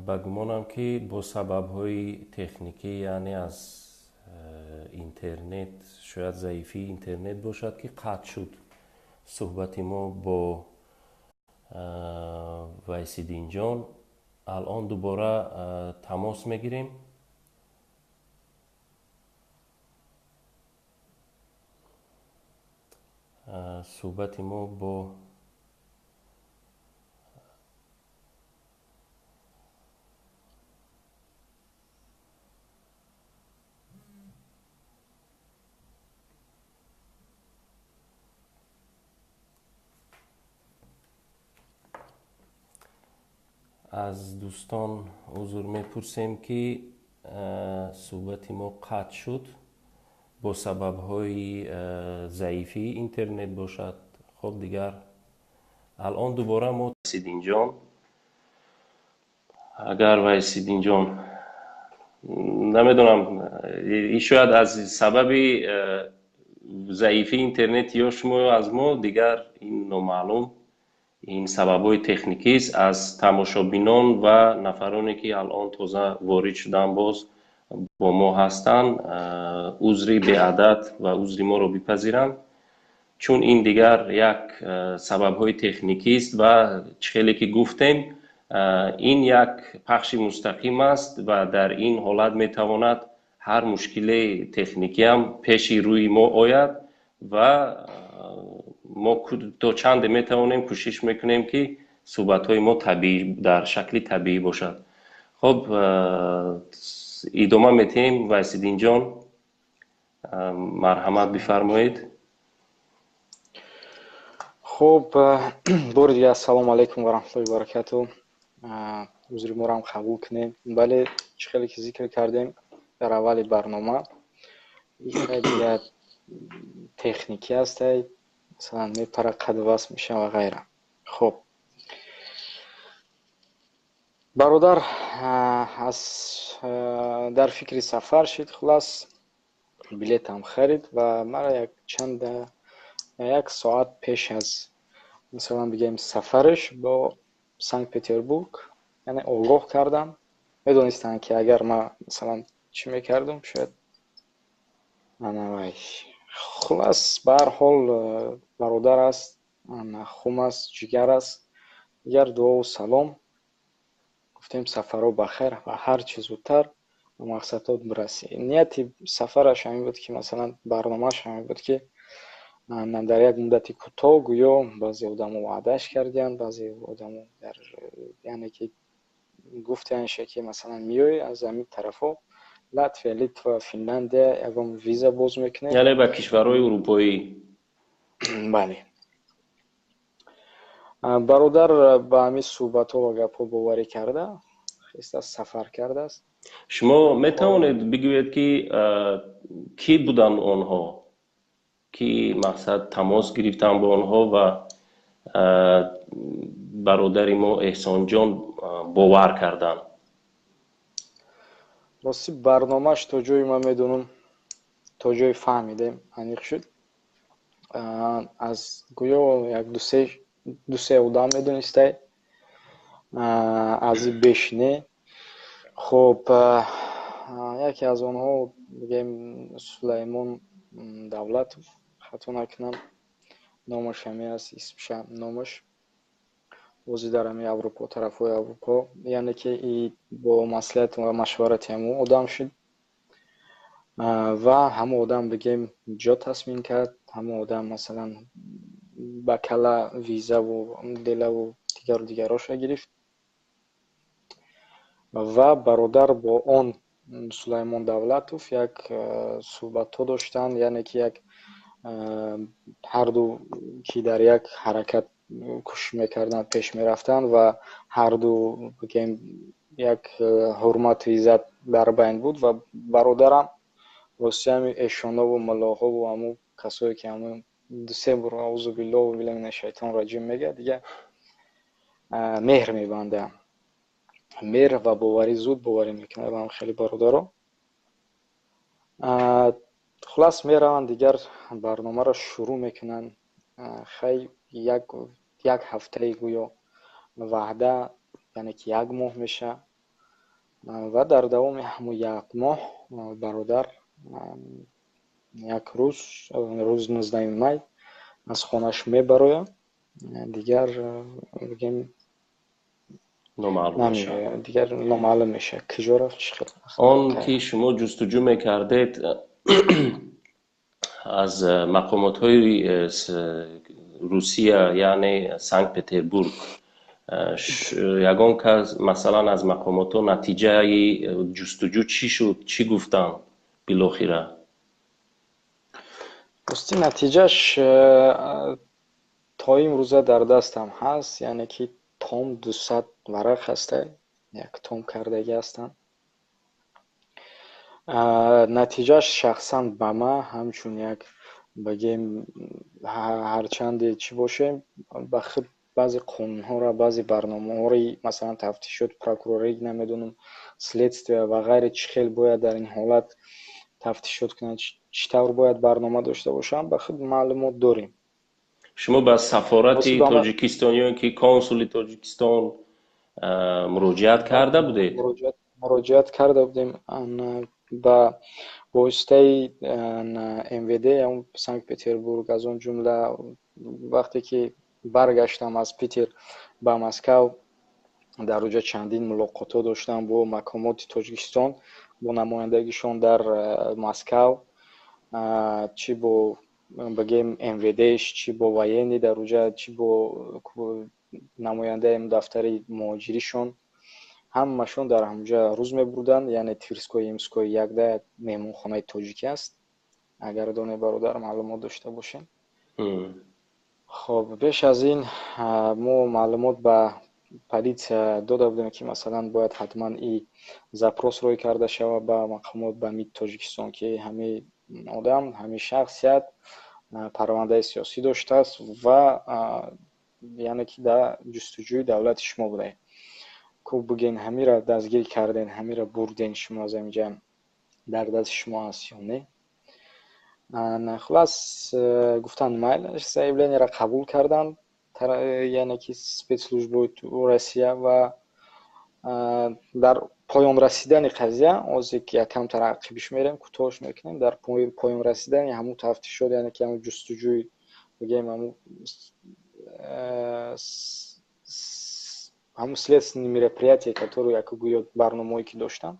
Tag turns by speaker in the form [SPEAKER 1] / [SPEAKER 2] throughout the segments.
[SPEAKER 1] Ба гумонам, ки бо сабабҳои техникӣ, яъне аз интернет, шояд заифии интернет бошад, ки қатъ шуд суҳбати мо бо Вайсиддинҷон. Алон дубора тамос мегирем. Суҳбати мо бо аз дӯстон узр мепурсем, ки суҳбати мо қатъ шуд бо сабабҳои заифии интернет бошад. Хоб, дигар алон дубора мо Сиддинҷон, агар Вайсиддинҷон, намедонам, шояд аз сабаби заифии интернет ё шумо ё аз мо, дигар ин номаълум, ин сабабҳои техникист. Аз тамошобинон ва нафароне, ки алон тоза ворид шудан, боз бо мо ҳастанд, узри беадад ва узри моро бипазиранд, чун ин дигар як сабабҳои техникист. Ва чӣ хеле ки гуфтем, ин як пахши мустақим аст ва дар ин ҳолат метавонад ҳар мушкиле техникиам пеши рӯи мо ояд ва мо то чанде метавонем кӯшиш мекунем, ки суҳбатҳои мо табиӣ, дар шакли табиӣ бошад. Хоб, идома метиҳем. Вайсиддинҷон, марҳамат, бифармоед.
[SPEAKER 2] Хуб, бори дигар ассалому алайкум ва раҳматуллоҳи ва баракату. Узри моро ҳам қабул кунем. Бале, чӣ хеле ки зикр кардем дар аввали барнома, дигар техникӣ ҳастай, масалан, мепара, қад васл мешава ва ғайра. Хуб, бародар аз дар фикри сафар шид, хулас, билетам харид ва мара як чанд як соат пеш аз, масалан, бигем, сафараш бо Санкт Петербург, яъне огоҳ кардам. Медонистанд, ки агар ман, масалан, чӣ мекардум, шояд анавай. Хулас, ба ҳар ҳол, бародар аст, хум аст, ҷигар аст. Дигар дуову салом гуфтем, сафарҳо ба хайр ва ҳарчи зудтар ба мақсадҳот бирасӣ. Нияти сафараш ҳамин буд, ки, масалан, барномааш ҳамин буд, ки дар як муддати кӯтоҳ, гӯё баъзе одамо ваъдааш кардиянд, баъзе одамо дар, яъне ки гуфтаянша, ки, масалан, меоӣ аз ҳамин тарафҳо, Латвия, Литва, Финляндия, ягон виза боз мекунем.
[SPEAKER 1] Яъне ба кишварҳои урупоӣ.
[SPEAKER 2] Бале, бародар ба ҳамин суҳбатҳо ва гапҳо боварӣ карда, хеста сафар кардааст.
[SPEAKER 1] Шумо метавонед бигӯед, ки кӣ буданд онҳо, ки мақсад тамос гирифтан бо онҳо ва бародари мо Эҳсонҷон бовар карданд?
[SPEAKER 2] Рости, барномааш, то ҷое ман медонам, то ҷое фаҳмидем, аниқ шуд, аз гӯё як дусе одам медонистай, аз беш не. Хуб, яке аз онҳо, бигем, Сулаймон Давлатов, хато накунам, номаш ҳамин аст, исмша, номаш бози дар ҳамин Аврупо, тарафҳои Аврупо, яъне ки и бо маслиҳат ва машварати ҳамон одам шуд ва ҳамон одам, бигем, ҷо тасмин кард. Ҳамон одам, масалан, ба кала визаву делаву дигару дигароша гирифт ва бародар бо он Сулаймон Давлатов як суҳбатҳо доштанд, яъне ки як ҳарду ки дар як ҳаракат кӯшиш мекарданд, пеш мерафтанд ва ҳарду, бигем, як ҳурмату иззат дар байн буд. Ва бародарам рости ҳами эшонову муллоҳову ҳамун касое, ки ҳамун дусе бор аузу биллоҳу билла мина шайтон раҷим мегӯяд, дигар меҳр мебандад, меҳр ва боварӣ, зуд боварӣ мекунад ба хеле бародаро. Хулас, мераванд, дигар барномаро шурӯъ мекунанд. Хай, як ҳафтаи гӯё ваъда, яъне ки як моҳ меша. Ва дар давоми ҳамун як моҳ бародар як рӯз, рӯзи 19 май, аз хонааш мебарояд, дигар бигем, дигар номаълум мешавад, куҷо рафт, чӣ хел.
[SPEAKER 1] Он ки шумо ҷустуҷӯ мекардед аз мақомотҳои Русия, яъне Санкт Петербург, ягон кас, масалан, аз мақомотҳо натиҷаи ҷустуҷӯ чӣ шуд, чӣ гуфтанд билохира?
[SPEAKER 2] Рости, натиҷаш то имрӯза дар дастам ҳаст, яъне ки том 200 варақ ҳаста, як том кардагӣ ҳастанд. Натиҷаш шахсан ба ман ҳамчун як, бигем, ҳарчанде чӣ бошем, ба худ баъзе қонунҳоро, баъзе барномаҳои, масалан, тафтишот, прокурорӣ, намедонам, следствия ва ғайре, чӣ хел бояд дар ин ҳолат тафтишот кунанд, чӣ тавр бояд барнома дошта бошанд, ба худ маълумот дорем.
[SPEAKER 1] Шумо ба сафорати Тоҷикистон ё ки консули Тоҷикистон муроҷиат карда будед?
[SPEAKER 2] Муроҷиат карда будем ба воситаи МВД Санкт Петербург. Аз он ҷумла вақте ки баргаштам аз Питер ба Москав, дар оҷа чандин мулоқотҳо доштам бо мақомоти Тоҷикистон, бо намояндагишон дар Москав, чӣ бо, бигем, МВДш, чӣ бо военный дар оҷа, чӣ бо намояндаи дафтари муҳоҷиришон. Ҳамашон дар ҳамҷа рӯз мебурданд, яъне Тверской, Ямской якда меҳмонхонаи тоҷикӣ аст, агар доне, бародар, маълумот дошта бошем. Хоб, беш аз ин мо маълумот ба полиция дода будем, ки, масалан, бояд ҳатман и запрос рӯй карда шавад ба мақомот, ба МИД Тоҷикистон, ки ҳамин одам, ҳамин шахсият парвандаи сиёсӣ доштааст ва яъне ки дар ҷустуҷӯи давлати шумо будаед. Ку бигӯен, ҳамира дастгир карден, ҳамира бурден, шумо аз ҳаминҷа дар дасти шумо аст ё не? Хулас, гуфтанд, майли, заявлениеро қабул карданд, яъне ки спецслужбои Россия. Ва дар поён расидани қазия, озе ки якамтар ақибиш мерем, кӯтоҳш мекунем, дар поён расидани ҳамун тафтишот, яъне ки ҳамун ҷустуҷӯй, бигем, ҳамун следственные мероприятия, которые, яко гӯё, барномаое ки доштанд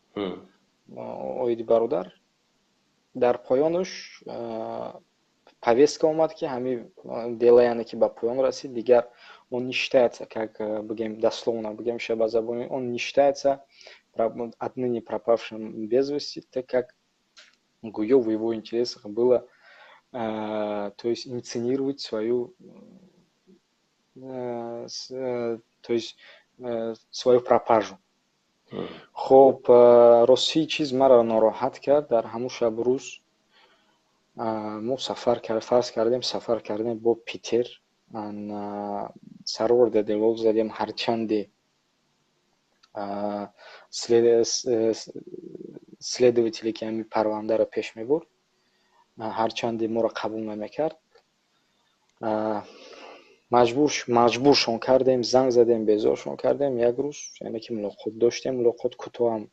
[SPEAKER 2] оиди бародар, дар поёнаш повестка омад, ки ҳамин дело, яъне ки ба поён расид, дигар он не считается, как, бигем, дословно бигем, ша ба забони, он не считается отныне пропавшим без вести, так как гӯё в его интересах было, то есть инсценировать свою, то есть свою пропажу. Хоб, ростии чиз маро нороҳат кард. Дар ҳамун шабу рӯз мо сафар, фарз кардем, сафар кардем бо Питер, сарвор дадем, задем. Ҳарчанде следователе, ки ҳамин парвандаро пеш мебурд, ҳарчанде моро қабул намекард, маҷбуршон кардем, занг задем, безоршон кардем. Як рӯз, яъне ки мулоқот доштем. Мулоқот кӯтоҳам,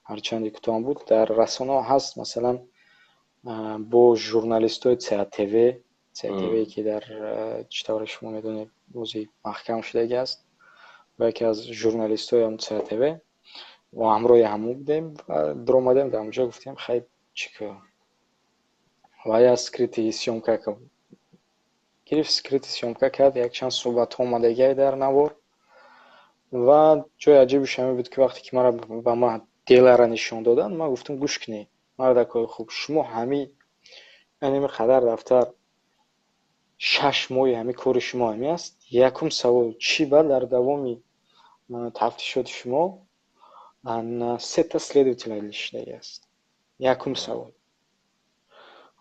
[SPEAKER 2] ҳарчанде кӯтоҳам буд, дар расонаҳо ҳаст, масалан, бо журналистҳои ЦАТВ, ЦАТВ, ки дар, чӣ тавре шумо медонед, бози маҳкам шудагӣ аст, ва яке аз журналистҳои ҳам ЦАТВ ва ҳамроҳи ҳамон будем ва дуромадем. Дар онҷо гуфтем, хай, чӣ ка ва я скрытый съёмка гирифт, скрытый съёмка кард, якчанд суҳбатҳо омадагиай дар навор. Ва ҷои аҷибиш ҳамин буд, ки вақте ки маро ба ман делара нишон доданд, ман гуфтам: «Гӯш кунед, мардакои хуб, шумо ҳамин аними қадар дафтар, 6 моҳи ҳамин кори шумо ҳамин аст. Якум савол: чӣ ба дар давоми тафтишоти шумо сета следователь шудагӣ аст?» Якум савол.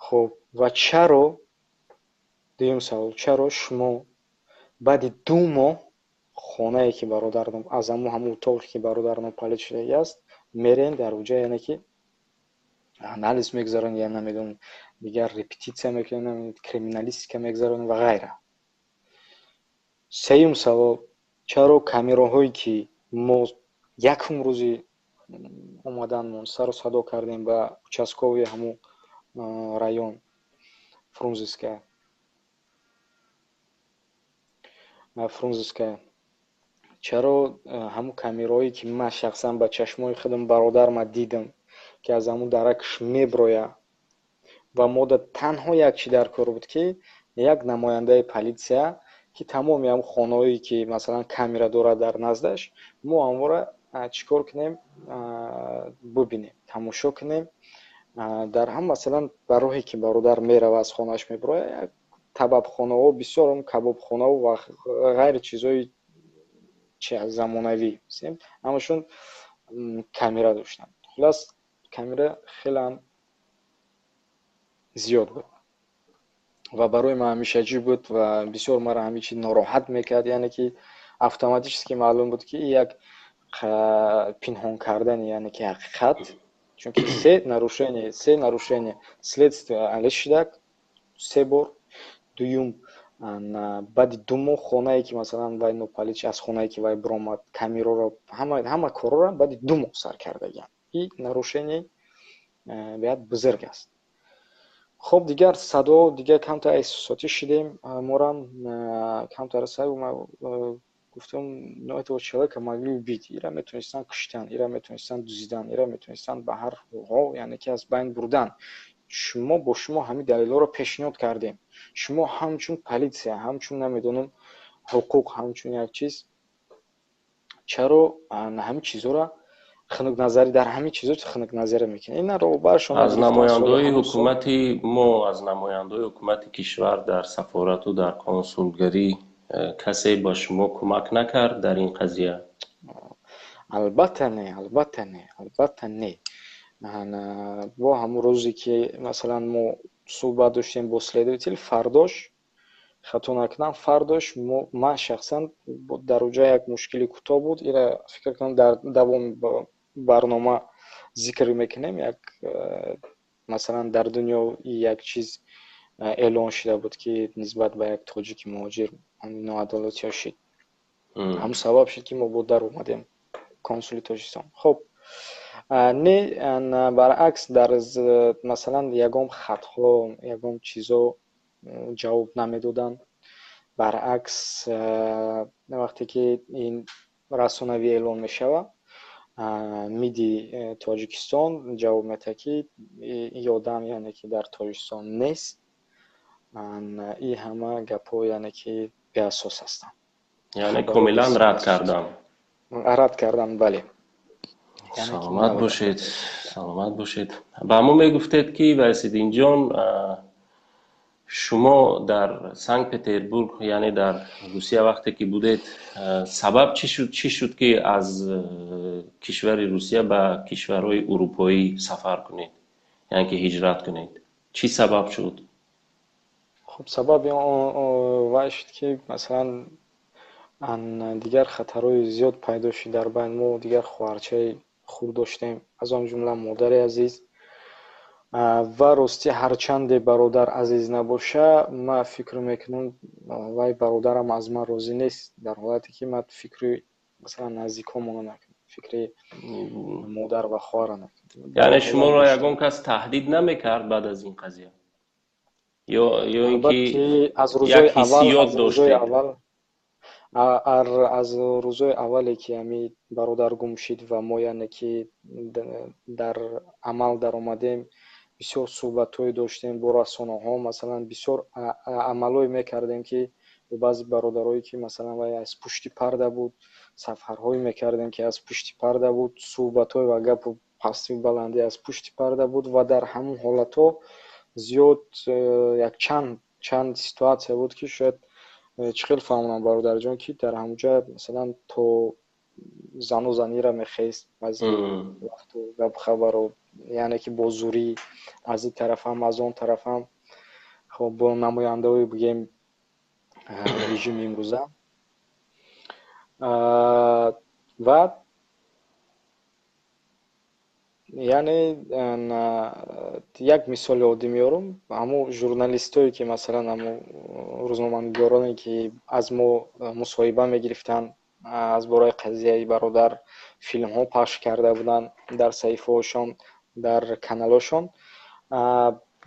[SPEAKER 2] Хуб, ва чаро, дуюм савол, чаро шумо баъди 2 моҳ хонае, ки бародарам, аз ҳамун утоқе, ки бародарам палид шудагӣ аст, мерен дар уҷа, яъне ки анализ мегузаронед, я намедонам, дигар репетитсия мекунед, криминалистика мегузаронед ва ғайра? Сеюм савол: чаро камераҳое, ки мо якум рӯзи омаданмон сару садо кардем ба участковый ҳамун район Фрунзенская. Фрунзенская. Чаро ҳамун камераҳое, ки ман шахсан ба чашмои худам бародарма дидам, ки аз ҳамун даракш меброя, ва мода танҳо як чи дар кор буд, ки як намояндаи политсия, ки тамоми ҳамун хонаҳое, ки масалан камера дорад дар наздаш, мо ҳамонро чӣ кор кунем, бубинем, тамошо кунем. Дар ҳам масалан ба роҳе, ки бародар мерава, аз хонааш меброя, як табабхонаҳо, бисёр кабобхонаҳо ва ғайри чизҳои чи замонавӣ, ҳамашон камера доштанд. Хулас, камера хелеам зиёд буд ва барои ман ҳамеша аҷиб буд ва бисёр маро ҳамин чи нороҳат мекард, яъне ки автоматически маълум буд, ки як пинҳон кардани, яъне ки ҳақиқат, чунки се нарушение следствие али шидак се бор. Дуюм, баъди 2 моҳ хонае, ки масалан вай нопалич, аз хонае, ки вай биромад, камераро, ҳама корро баъди 2 моҳ сар кардагиам. И нарушение беҳад бузург аст. Хоб, дигар садо, дигар камтар эҳсосотӣ шидем, морам камтар сай гуфтам: «Ну, этого человека могли убить, ира метавонистанд куштан, ира метавонистанд дузидан, ира метавонистанд ба ҳар ҳол, яъне ки аз байн бурдан». Шумо бо шумо ҳамин далелҳоро пешниҳод кардем, шумо ҳамчун политсия, ҳамчун, намедонам, ҳуқуқ, ҳамчун як чиз, чаро ҳамин чизҳоро хунукназарӣ, дар ҳамин чизҳо хунукназарӣ мекунед? Ина роҳбаршон.
[SPEAKER 1] Аз намояндаҳои ҳукумати мо, аз намояндаҳои ҳукумати кишвар дар сафорату дар консулгарӣ касе ба шумо кӯмак накард дар ин қазия?
[SPEAKER 2] Албатта не, албатта не, албатта не. Бо ҳамун рӯзе, ки масалан мо суҳбат доштем бо следователь, фардош, хато накунам, фардош ман шахсан дар оҷа як мушкили кӯтоҳ буд, ира фикр кунам дар давоми барнома зикр мекунем. Як масалан дар дунё як чиз эълон шуда буд, ки нисбат ба як тоҷики муҳоҷир ноадолатиҳо шид. Ҳамун сабаб шуд, ки мо бо дар омадем консули Тоҷикистон. Хоб, не, баръакс, дар масалан ягон хатҳо, ягон чизо ҷавоб намедоданд. Баръакс, вақте ки ин расонавӣ эълон мешавад, МИДи Тоҷикистон ҷавоб медиҳад, ки ин одам, яъне ки дар Тоҷикистон нест, ин ҳама гапҳо, яъне ки беасос ҳастанд.
[SPEAKER 1] Яъне комилан рад кардам.
[SPEAKER 2] Рад кардан, бале.
[SPEAKER 1] Саломат бошед, саломат бошед. Ба мо мегуфтед, ки Вайсиддинҷон, шумо дар Санкт Петербург, яъне дар Русия, вақте ки будед, сабаб чӣ шуд, чӣ шуд, ки аз кишвари Русия ба кишварҳои урупоӣ сафар кунед, яъне ки ҳиҷрат кунед? Чӣ сабаб шуд?
[SPEAKER 2] Хуб, сабаби вай шуд, ки масалан дигар хатарҳои зиёд пайдо шуд дар байн. Мо дигар хоҳарчаи хурд доштем, аз он ҷумла модари азиз. Ва ростӣ, ҳарчанде бародар азиз набоша, ман фикр мекунам, вай бародарам аз ман розӣ нест, дар ҳолате ки ман фикри масалан наздиконмонро накунам, фикри модар ва хоҳарро накунам.
[SPEAKER 1] Яъне шуморо ягон кас таҳдид намекард баъд аз ин қазия ё ин ки
[SPEAKER 2] аз рӯзои
[SPEAKER 1] як ҳиссиёт доштед?
[SPEAKER 2] Аз рӯзои аввале, ки ҳами бародар гум шид ва мо, яъне ки дар амал даромадем, бисёр суҳбатҳое доштем бо расонаҳо, масалан бисёр амалҳое мекардем, ки бо баъзе бародарое, ки масалан вай аз пушти парда буд, сафарҳое мекардем, ки аз пушти парда буд, суҳбатҳое ва гапу пастию баландӣ аз пушти парда буд. Ва дар ҳамон ҳолатҳо зиёд як чанд ситуация буд, ки шояд чӣ хел фаҳмонам, бародарҷон, ки дар ҳамонҷа масалан то зану занира мехест баъзе вақту гапу хабару, яъне ки бо зӯрӣ аз ин тарафам, аз он тарафам, хоб, бо намояндаҳои, бигем, режими имрӯза. Ва яъне як мисоли оддӣ меорам: ҳамун журналистое, ки масалан ҳамун рӯзноманигороне, ки аз мо мусоҳиба мегирифтанд. Аз бораи қазияи бародар филмҳо пахш карда буданд дар саҳифаҳошон, дар каналҳошон.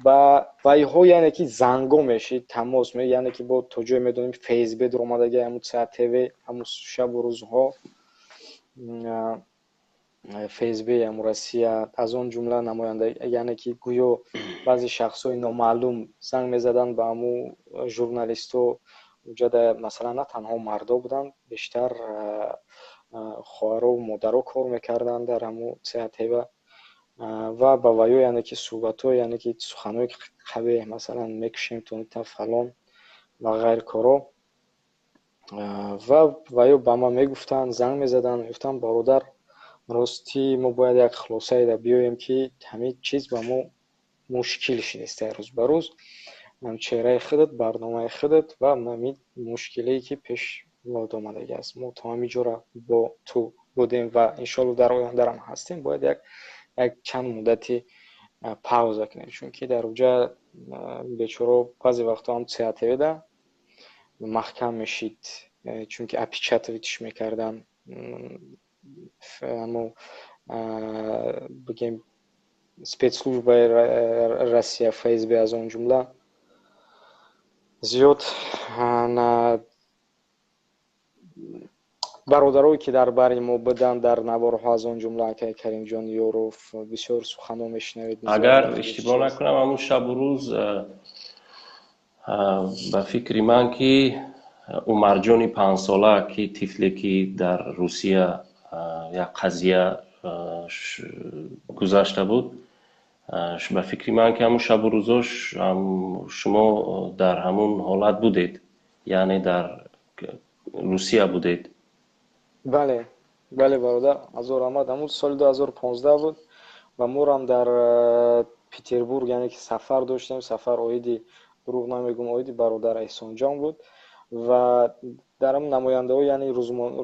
[SPEAKER 2] Ба вайҳо, яъне ки занго мешид, тамос, яъне ки бо то ҷое медонем, ФСБ дуромадаги ҳамун ЦАТВ, ҳамун шабу рӯзҳо ФСБ ҳамун Россия, аз он ҷумла намоянда, яъне ки гӯё баъзе шахсҳои номаълум занг мезаданд ба ҳамун журналистҳо. Уҷада, масалан, на танҳо мардо буданд, бештар хоҳару модаро кор мекарданд дар ҳамун ЦАТВ ва ба ваё, яъне ки суҳбатҳо, яъне ки суханҳое ки қабеҳ, масалан, мекушем то фалон ва ғайр коро. Ва ваё ба ман мегуфтанд, занг мезаданд, мегуфтанд: «Бародар, ростӣ мо бояд як хулосаеда биёем, ки ҳамин чиз ба мо мушкил шудааст рӯз ба рӯз. Чеҳраи худат, барномаи худат ва ҳамин мушкиле ки пеш омадагӣ аст, мо то ҳамин ҷора бо ту будем ва иншоалло дар ояндарам ҳастем. Бояд як чанд муддати пауза кунем, чунки дар уҷа бечоро баъзе вақтҳо ҳам ЦАТВда маҳкам мешид, чунки опечатывать мекарданд ҳамо, бигем, спецслужбаи Россия, ФСБ аз он ҷумла зиёд. Бародарое ки дар бари мо буданд дар наворҳо, аз он ҷумла акай Каримҷон Ёров, бисёр суханҳо мешунавед.
[SPEAKER 1] Агар иштибоҳ накунам, ҳамун шабу рӯз, ба фикри ман, ки Умарҷони панҷсола, ки тифле ки дар Русия як қазия гузашта буд, ба фикри ман, ки ҳамун шабу рӯзо шумо дар ҳамун ҳолат будед, яъне дар Русия будед.
[SPEAKER 2] Бале, бале, бародар, ҳазор раҳмат. Ҳамун соли 2015 буд ва морам дар Петербург, яъне ки сафар доштем. Сафар оиди, дурӯғ намегӯм, оиди бародар Эҳсонҷон буд ва дар ҳам намояндаҳо, яъне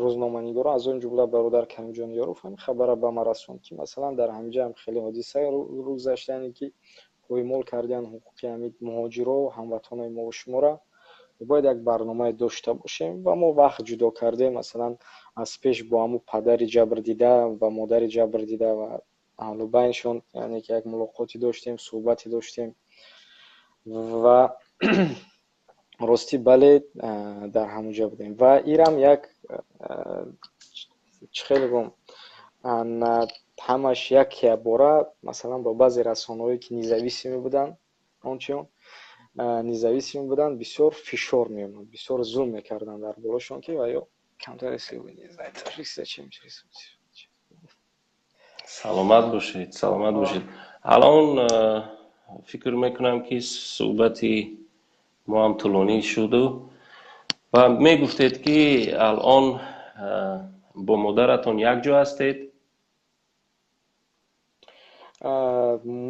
[SPEAKER 2] рӯзноманигорон, аз он ҷумла бародар Каримҷон Ёров, ҳамин хабарро ба ман расонд, ки масалан дар ҳаминҷа ҳам хеле ҳодиса рӯ гузашта, яъне ки поймол кардиан ҳуқуқи ҳамин муҳоҷиро, ҳамватанои мову шуморо. Бояд як барномае дошта бошем ва мо вақт ҷудо кардем, масалан, аз пеш бо ҳамун падари ҷабрдида ва модари ҷабрдида ва аҳлу байншон, яъне ки як мулоқоте доштем, суҳбате доштем. Ва ростӣ, бале, дар ҳамон ҷо будем. Ва ирам як, чӣ хеле гум, ҳамаш якябора, масалан, бо баъзе расонаҳое ки независимый буданд, ончиён независимый буданд, бисёр фишор меомад, бисёр зулм мекарданд дар болошон, ки ва ё камтар.
[SPEAKER 1] Саломат бошед, саломат бошед. Алон фикр мекунам, ки суҳбати мо ҳам тӯлонӣ шуду ва мегуфтед, ки алон бо модаратон якҷо ҳастед.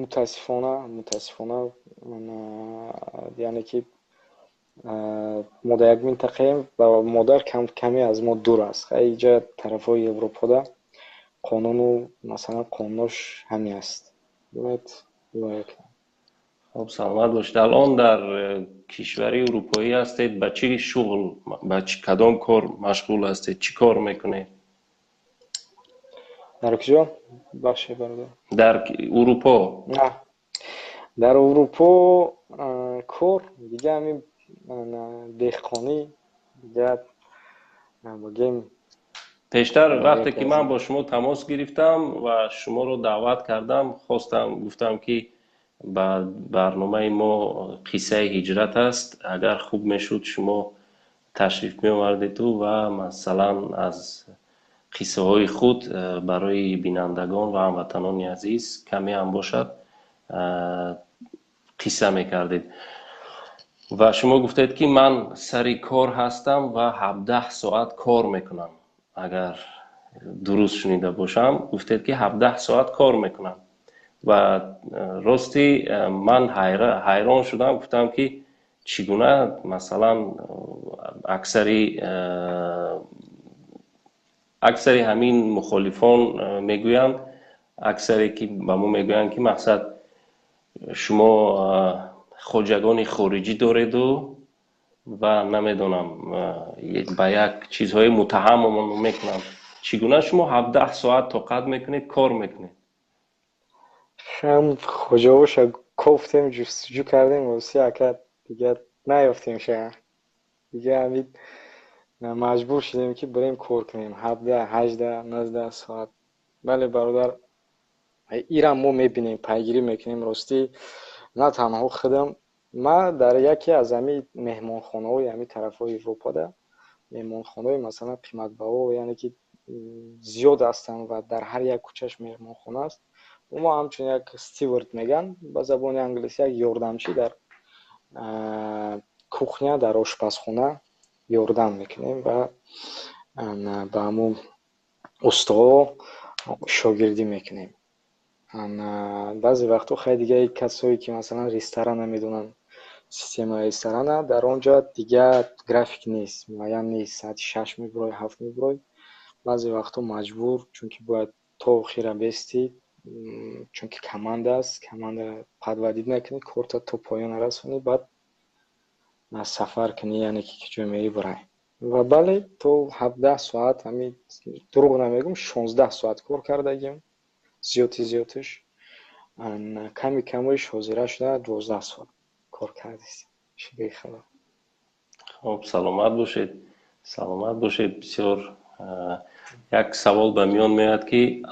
[SPEAKER 2] Мутаассифона, мутаассифона, яъне ки мо дар як минтақаем ва модар каме аз мо дур аст. Иҷа тарафҳои Европода қонуну, масалан, қонунош ҳамин аст, бояд риоя кунем.
[SPEAKER 1] Хоб, саломат бошед. Алон дар кишвари урупоӣ ҳастед, ба чӣ шуғл, ба кадом кор машғул ҳастед, чӣ кор мекунед?
[SPEAKER 2] Дар куҷо, бахше, бародар?
[SPEAKER 1] Дар Урупо.
[SPEAKER 2] Дар Урупо кор дига ҳамин деҳқонӣ дига, бигем.
[SPEAKER 1] Пештар вақте ки ман бо шумо тамос гирифтам ва шуморо даъват кардам, хостам, гуфтам, ки ба барномаи мо қиссаи ҳиҷрат аст, агар хуб мешуд, шумо ташриф меовардеду ва масалан аз қиссаҳои худ барои бинандагон ва ҳамватанони азиз каме ҳам бошад қисса мекардед. Ва шумо гуфтед, ки ман сари кор ҳастам ва 17 соат кор мекунам. Агар дуруст шунида бошам, гуфтед, ки 17 соат кор мекунам. Ва ростӣ ман ҳайрон шудам, гуфтам, ки чӣ гуна, масалан, аксари ҳамин мухолифон мегӯянд, аксаре ки ба мо мегӯянд, ки мақсад шумо хоҷагони хориҷӣ дореду. Ва намедонам, ба як чизҳои муттаҳаммон мекунанд. Чӣ гуна шумо 17 соат тоқат мекунед, кор мекунед?
[SPEAKER 2] Ҳам хоҷаоша кофтем, ҷустуҷӯ кардем, рости, ака, дигар наёфтем ша. Дигар ҳамин маҷбур шудем, ки бирем, кор кунем 17, 18, 19 соат. Бале, бародар, ирам мо мебинем, пайгирӣ мекунем. Ростӣ, на танҳо худам, ман дар яке аз ҳамин меҳмонхонаҳои ҳамин тарафҳои Европада, меҳмонхонаҳои, масалан, қиматбаҳо, яъне ки зиёд ҳастанд ва дар ҳар як кӯчаш меҳмонхона аст. Мо ҳамчун як steward мегӯянд ба забони англисӣ, як ёрдамчӣ дар кухня, дар ошпазхона ёрдам мекунем ва ба ҳамун устоҳо шогирдӣ мекунем. Баъзе вақтҳо, хай, дигаи касое ки, масалан, ресторана медонанд, системаи ресторана, дар он ҷо дигар график нест, муайян нест, соати 6 мебурой, 7 мебурой. Баъзе вақтҳо маҷбур, чунки бояд то охира бестӣ, чунки команда аст, командаро подводить накунӣ, корта то поён расонӣ, баъд сафар кунӣ, яъне ки ҷой мерӣ, бирай. Ва бале, то 17 соат, ҳамин дурӯғ намегӯм, 16 соат кор кардагим, зиёди зиёдаш, ками камоиш ҳозира шуда 12 соат кор кардистем, шукри Худо.
[SPEAKER 1] Хоб, саломат бошед, саломат бошед. Бисёр як савол ба миён меояд, ки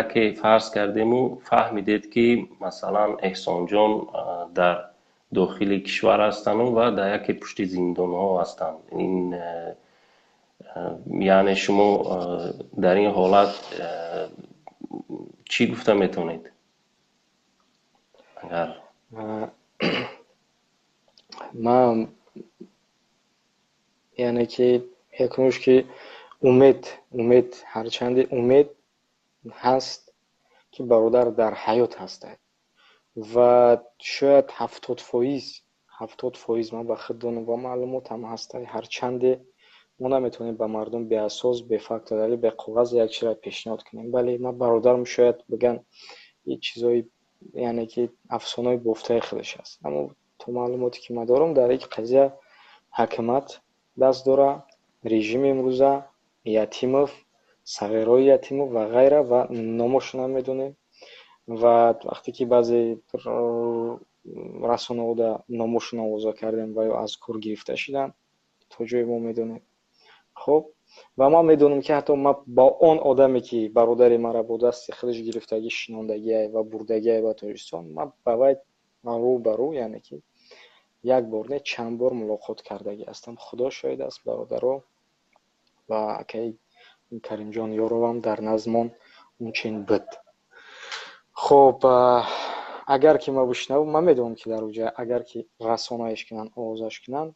[SPEAKER 1] яке фарз кардему фаҳмидед, ки, масалан, Эҳсонҷон дар дохили кишвар ҳастану ва дар яке пушти зиндонҳо ҳастанд. Ин яъне шумо дар ин ҳолат чӣ гуфта метавонед, агар
[SPEAKER 2] Ман, яъне ки, якумш ки умед, ҳарчанде умед ҳаст, ки бародар дар ҳаёт ҳастад ва шояд 70%, 70% ман ба худ донам ва маълумотам ҳастад. Ҳарчанде мо наметавонем ба мардум беасос, бефакту далел, беқоғаз як чизро пешниҳод кунем. Бале, ман бародарам шояд бигӯянд, ин чизҳои, яъне ки, афсонаҳои бофтаи худаш аст, аммо то маълумоте ки ман дорам, дар ин қазия ҳакимат даст дорад, режими имрӯза, Ятимов, сағирои Ятимов ва ғайра, ва номошро намедонем. Ва вақте ки баъзе расонаҳода номошон овоза кардем ва ё аз кор гирифта шуданд, то ҷое мо медонем. Хуб, ва ман медонам, ки ҳатто ман ба он одаме, ки бародари маро бо дасти худаш гирифтагӣ, шинондагиай ва бурдагиай ба Тоҷикистон, ман ба вай рӯ ба рӯ, яъне ки як бор не, чанд бор мулоқот кардагӣ ҳастам. Худо шоҳид аст, бародаро, ва акаи Каримҷон Ёровам дар назмон ончен буд. Хуб, агар ки ман бишнавам, ман медонам, ки дар оҷа агар ки расонаиш кунанд, овозаш кунанд,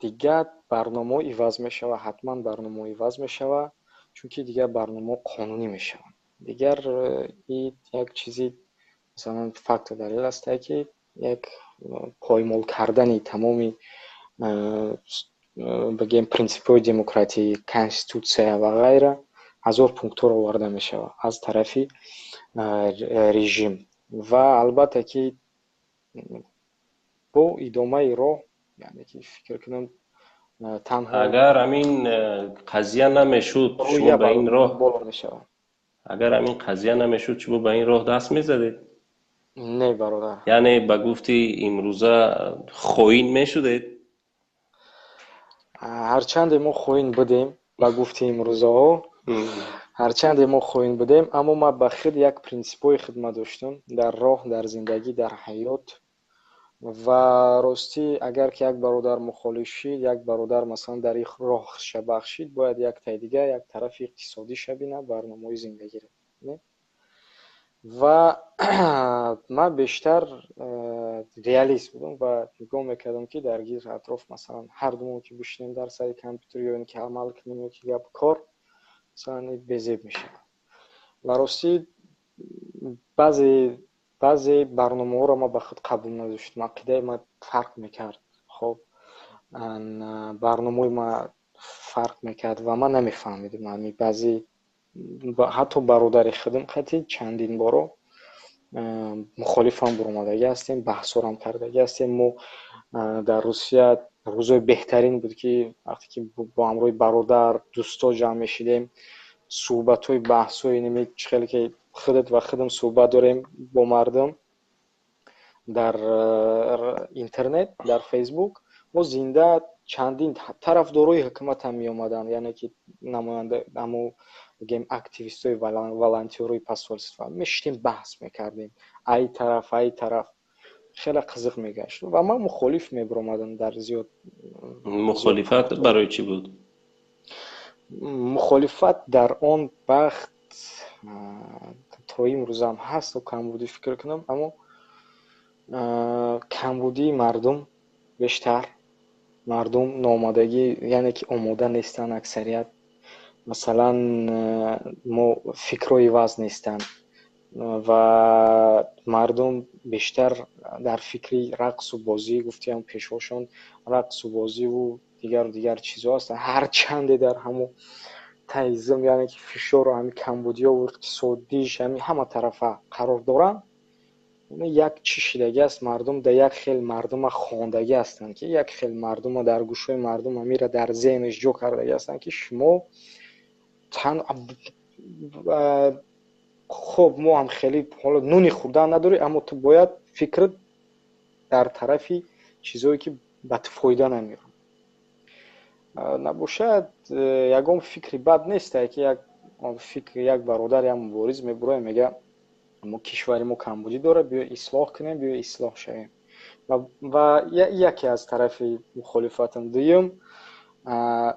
[SPEAKER 2] дигар барномаҳо иваз мешавад, ҳатман барномаҳо иваз мешавад, чунки дигар барномаҳо қонунӣ мешаванд. Дигар ин як чизи, масалан, факту далел астае, ки як поймол кардани тамоми, бигем, принсипҳои демократӣ, конститутсия ва ғайра, ҳазор пунктҳоро оварда мешавад аз тарафи режим. Ва албатта ки бо идомаи роҳ, яъне ки, фикр кунам, танҳо
[SPEAKER 1] Агар ҳамин қазия намешуд, шумо ба ин роҳ
[SPEAKER 2] боло мешавад.
[SPEAKER 1] Агар ҳамин қазия намешуд, шумо ба ин роҳ даст мезадед?
[SPEAKER 2] Не, бародар.
[SPEAKER 1] Яъне, ба гуфти имрӯза, хоин мешудед?
[SPEAKER 2] Ҳарчанде мо хоин будем, ба гуфти имрӯзаҳо, ҳарчанде мо хоин будем, аммо ман ба худ як принсипҳои хидмат доштам дар роҳ, дар зиндагӣ, дар ҳаёт. Ва ростӣ, агар ки як бародар мухолиф шид, як бародар, масалан, дар ин роҳ худша бахшид, бояд як таи дига, як тарафи иқтисодиша бинад, барномаҳои зиндагиро. Ва ман бештар реалист будам ва нигоҳ мекардам, ки дар гирд атроф, масалан, ҳар думон ки бишинем дар сари компютер ё ин ки амал кунем, ё ки гап кор, масалан, безеб мешавад. Ва ростӣ, баъзе барномаҳоро ман ба худ қабул надоштам, ақидаи ман фарқ мекард. Хоб, барномаҳои ман фарқ мекард ва ман намефаҳмидам ҳами баъзе, ҳатто бародари худам қати чандин боро мухолифам буромадагӣ ҳастем, баҳсорам кардагӣ ҳастем. Мо Дар Русия рӯзои беҳтарин буд, ки вақте ки бо ҳамроҳи бародар, дӯсто ҷамъ мешидем, суҳбатҳои, баҳсҳои ними чӣ хеле ки худат ва худам суҳбат дорем бо мардум дар интернет, дар Фейсбук, мо зинда чандин тарафдорои ҳукумат ҳам меомаданд, яъне ки намоянда, ҳамо бигем, активистои, волонтёрои посольства, мешитем, баҳс мекардем, ай тараф, ай тараф, хеле қызиқ мегашт ва ман мухолиф мебиромадам дар зиёд.
[SPEAKER 1] Мухолифат барои чӣ буд?
[SPEAKER 2] Мухолифат дар он вақт, то имрӯзам ҳаст камбудӣ, фикр кунам, аммо камбудии мардум, бештар мардум ноомодагӣ, яъне ки омода нестанд аксарият. Масалан, мо фикрҳо иваз нестанд ва мардум бештар дар фикри рақсу бозӣ, гуфтиам, пешвошон, рақсу бозиву дигару дигар чизҳо ҳастанд. Ҳарчанде дар ҳамун таизм, яъне ки фишору ҳами камбудиёву иқтисодиш, ҳами ҳама тарафа қарор доранд, як чӣ шидагӣ аст, мардум да як хел мардума хондагӣ ҳастанд, ки як хел мардума дар гӯшҳои мардум ҳамира дар зеҳнаш ҷо кардагӣ ҳастанд, ки шумо тан хоб, мо ҳам хеле ҳоло нуни хӯрдан надорӣ, аммо ту бояд фикрат дар тарафи чизое ки ба ту фоида намерад набошад. Ягон фикри бад нест, ки як фикр, як бародар, як мубориз мебурояд, мега: «Мо кишвари мо камбудӣ дорад, биё ислоҳ кунем, биё ислоҳ шавем». Ва яке аз тарафи мухолифатам. Дуюм,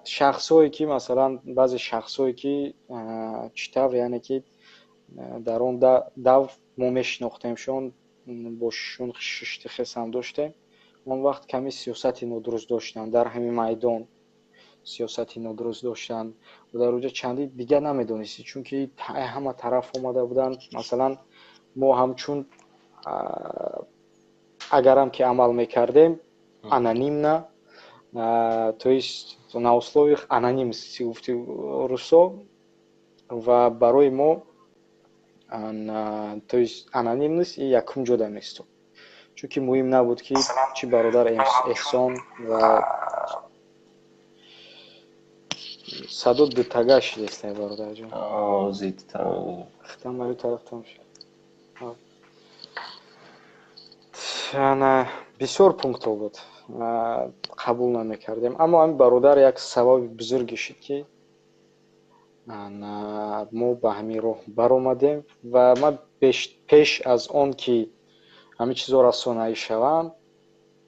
[SPEAKER 2] шахсҳое ки, масалан, баъзе шахсҳое ки чӣ тавр, яъне ки дар он давр мо мешинохтемшон, бо шон шишти хесам доштем, он вақт каме сиёсати нодуруст доштанд, дар ҳамин майдон сиёсати нодуруст доштанд ва дар оҷа чанди дигар намедонистӣ, чунки ҳама тараф омада буданд. Масалан, мо ҳамчун агарам ки амал мекардем анонимно, то есть на условиях анонимности, гуфти русо, ва барои мо, то есть, анонимность якум ҷода меистод, чунки муҳим набуд, ки чӣ бародар Эҳсон ва садо дутага шидестай, бародарҷон. Хитам барои тарафтон шуд. Ана бисёр пунктҳо буд, қабул намекардем, аммо ҳамин бародар як сабаби бузурге шуд, ки мо ба ҳамин роҳ баромадем. Ва ман пеш аз он ки ҳамин чизҳо расонаӣ шаванд,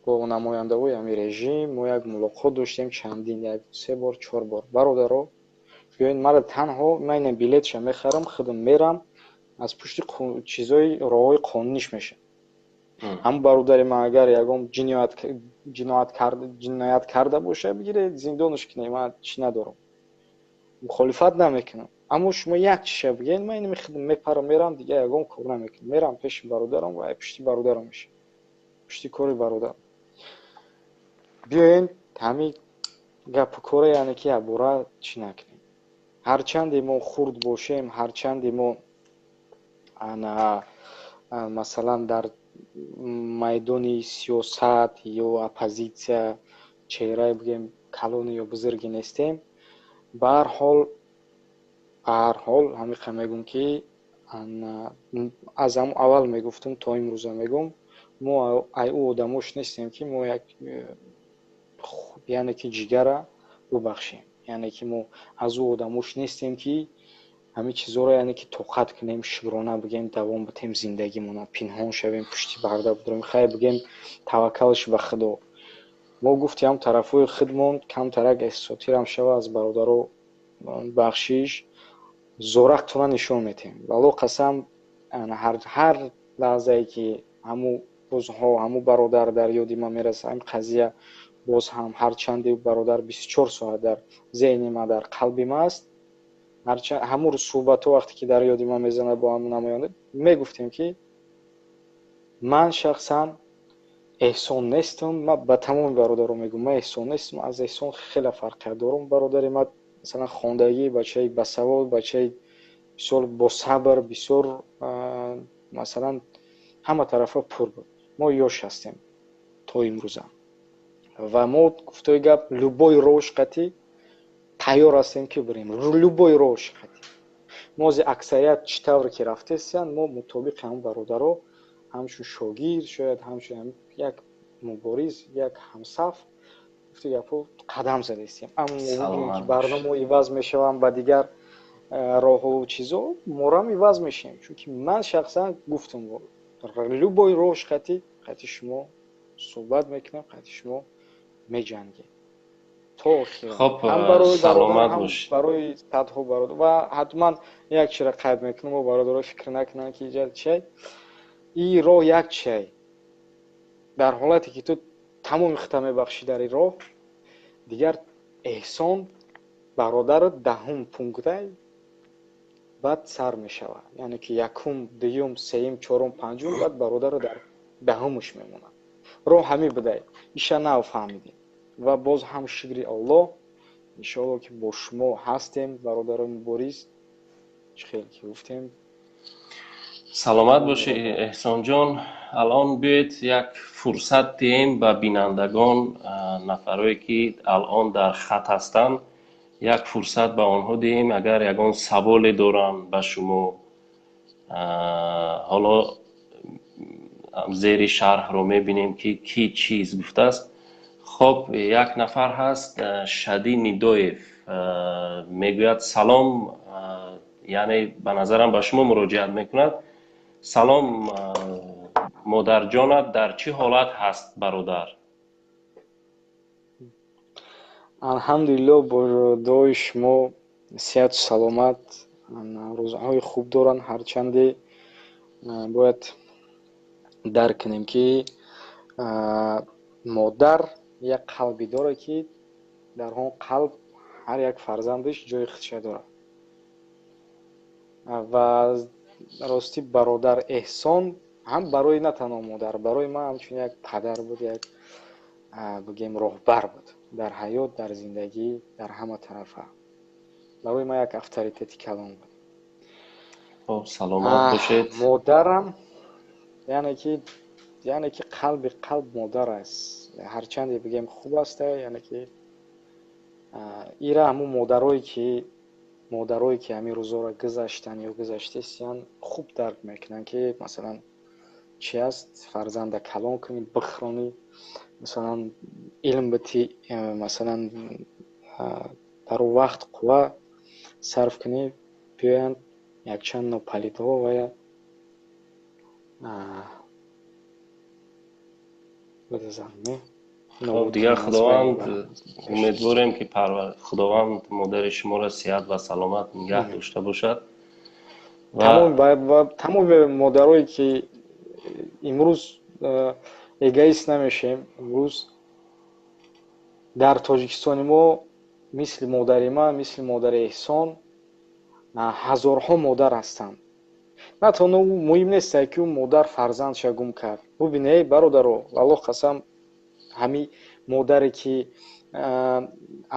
[SPEAKER 2] бо намояндаҳои ҳамин режим мо як мулоқот доштем чандин, як се бор, чор бор. «Бародаро, биёед, мара танҳо, ман ина билетша мехарам, худам мерам, аз пушти чизои роҳҳои қонуниш мешавам. Ҳамн бародари ман агар ягон ҷиноят карда боша, бигиред, зиндонаш кунед, ман чӣ надорам, мухолифат намекунам. Аммо шумо як чиша бигӯед, ман ина худам мепарам, мерам, дигар ягон кор намекунам, мерам пеши бародарам ва пушти бародарам мешавам, пушти кори бародарам. Биёед, ҳамин гапу кора, яъне ки якбора чӣ накунем. Ҳарчанде мо хурд бошем, ҳарчанде мо ана масалан дар майдони сиёсат ё оппозитсия чеҳраи, бигем, калони ё бузурге нестем, ба ҳар ҳол ҳамиқа мегӯм, ки аз ҳамон аввал мегуфтум, то имрӯза мегӯм, мо ай ӯ одамош нестем, ки мо як, яъне ки ҷигара бубахшем, яъне ки мо аз ӯ одамош нестем, ки ҳамин чизҳоро, яъне ки тоқат кунем, шукрона бигем, давом битем зиндагимона, пинҳон шавем, пушти парда бидорем, хайр бигем, таваккалш ба Худо». Мо гуфтем, тарафҳои худмон камтарак эҳсосотирам шава, аз бародаро бахшиш, зорақтона нишон метиҳем. Валло қасам, ҳар лаҳзае ки ҳамун рӯзҳо, ҳамун бародар дар ёди ман мерасад, ҳамин қазия боз ҳам, ҳарчанде бародар 24 соат дар зеҳни ман, дар қалби ман аст, ҳамун суҳбатҳо вақте ки дар ёди ман мезанад, бо ҳамун намоянда мегуфтем, ки ман шахсан Эҳсон нестам. Ман ба тамоми бародарон мегӯм, ман Эҳсон нестам, аз Эҳсон хеле фарқият дорам. Бародари ман, масалан, хондагӣ, бачаи басавод, бачаи бисёр босабр, бисёр, масалан, ҳама тарафа пур буд. Мо ёш ҳастем то имрӯза. Ва мо гуфтои гап любой роҳш қатӣ тайёр ҳастем, ки бирем, любой роҳш қатӣ. Мо ози аксарият чӣ тавре ки рафтесиянд, мо мутобиқи ҳамн бародаро, ҳамчун шогирд, шояд ҳамчун як мубориз, як ҳамсаф, гуфти гапҳо, қадам задестем. Аммо мебинем, ки барномао иваз мешаванд ба дигар роҳҳову чизо, морам иваз мешавем, чунки ман шахсан гуфтам, любой роҳш қати шумо суҳбат мекунам, қати шумо меҷангем то охир. Ҳам барои бародар, ҳам барои садҳо бародар. Ва ҳатман як чиро қайд мекунам, о бародаро фикр накунанд, ки иҷа чай ин роҳ як чай. Дар ҳолате ки ту тамоми хита мебахшӣ дар ин роҳ, дигар эҳсон бародарат даҳум пунктай баъд сар мешавад, яъне ки якум, дуюм, сеюм, чорум, панҷум, баъд бародаро дар даҳумаш мемонад. Роҳ ҳамин будай, иша нав фаҳмидем. Ва боз ҳам шукри Аллоҳ, иншоалло, ки бо шумо ҳастем, бародарои мубориз, чӣ хел ки гуфтем.
[SPEAKER 1] Саломат бошӣ, Эҳсонҷон. Алон биёед, як фурсат диҳем ба бинандагон, нафарое ки алон дар хат ҳастанд, як фурсат ба онҳо диҳем, агар ягон саволе доранд ба шумо. Ҳоло зери шарҳро мебинем, ки кӣ чиз гуфтааст. Хоб, як нафар ҳаст, Шадӣ Нидоев, мегӯяд: «Салом», яъне ба назарам ба шумо муроҷиат мекунад. «Салом, модарҷонат дар чӣ ҳолат ҳаст, бародар?»
[SPEAKER 2] Алҳамдулилло, бо дуои шумо сиҳату саломат, рӯзҳои хуб доранд. Ҳарчанде бояд дарк кунем, ки модар як қалбе дорад, ки дар он қалб ҳар як фарзандаш ҷои худша дорад. Ва ростӣ, бародар Эҳсон ҳам барои на танҳо модар, барои ман ҳамчун як падар буд, як бигем роҳбар буд дар ҳаёт, дар зиндагӣ, дар ҳама тарафа барои ман як авторитети калон буд.
[SPEAKER 1] Хоб, саломат бошед.
[SPEAKER 2] Модарам, яъне ки қалби қалб модар аст. Ҳарчанде бигем хуб аста, яъне ки ира ҳамун модарое ки ҳамин рӯзоро гузаштанд ё гузаштесиянд, хуб дарк мекунанд, ки масалан чи аст фарзанда калон кунӣ, бихронӣ, масалан илм битӣ, масалан дар он вақт қувва сарф кунӣ, биёянд якчанд нопалидҳо ва бидазанд, не?
[SPEAKER 1] Хоб, дигар Худованд, умедворем, ки Худованд модари шуморо сиҳат ва саломат нигаҳ дошта бошад.
[SPEAKER 2] Тамоми модарое ки имрӯз, эгоист намешем, имрӯз дар Тоҷикистони мо мисли модари ман, мисли модари Эҳсон ҳазорҳо модар ҳастанд. На танҳо муҳим нест, ки ӯ модар фарзандша гум кард. Бубине, бародаро, Аллоҳ қасам, ҳамин модаре ки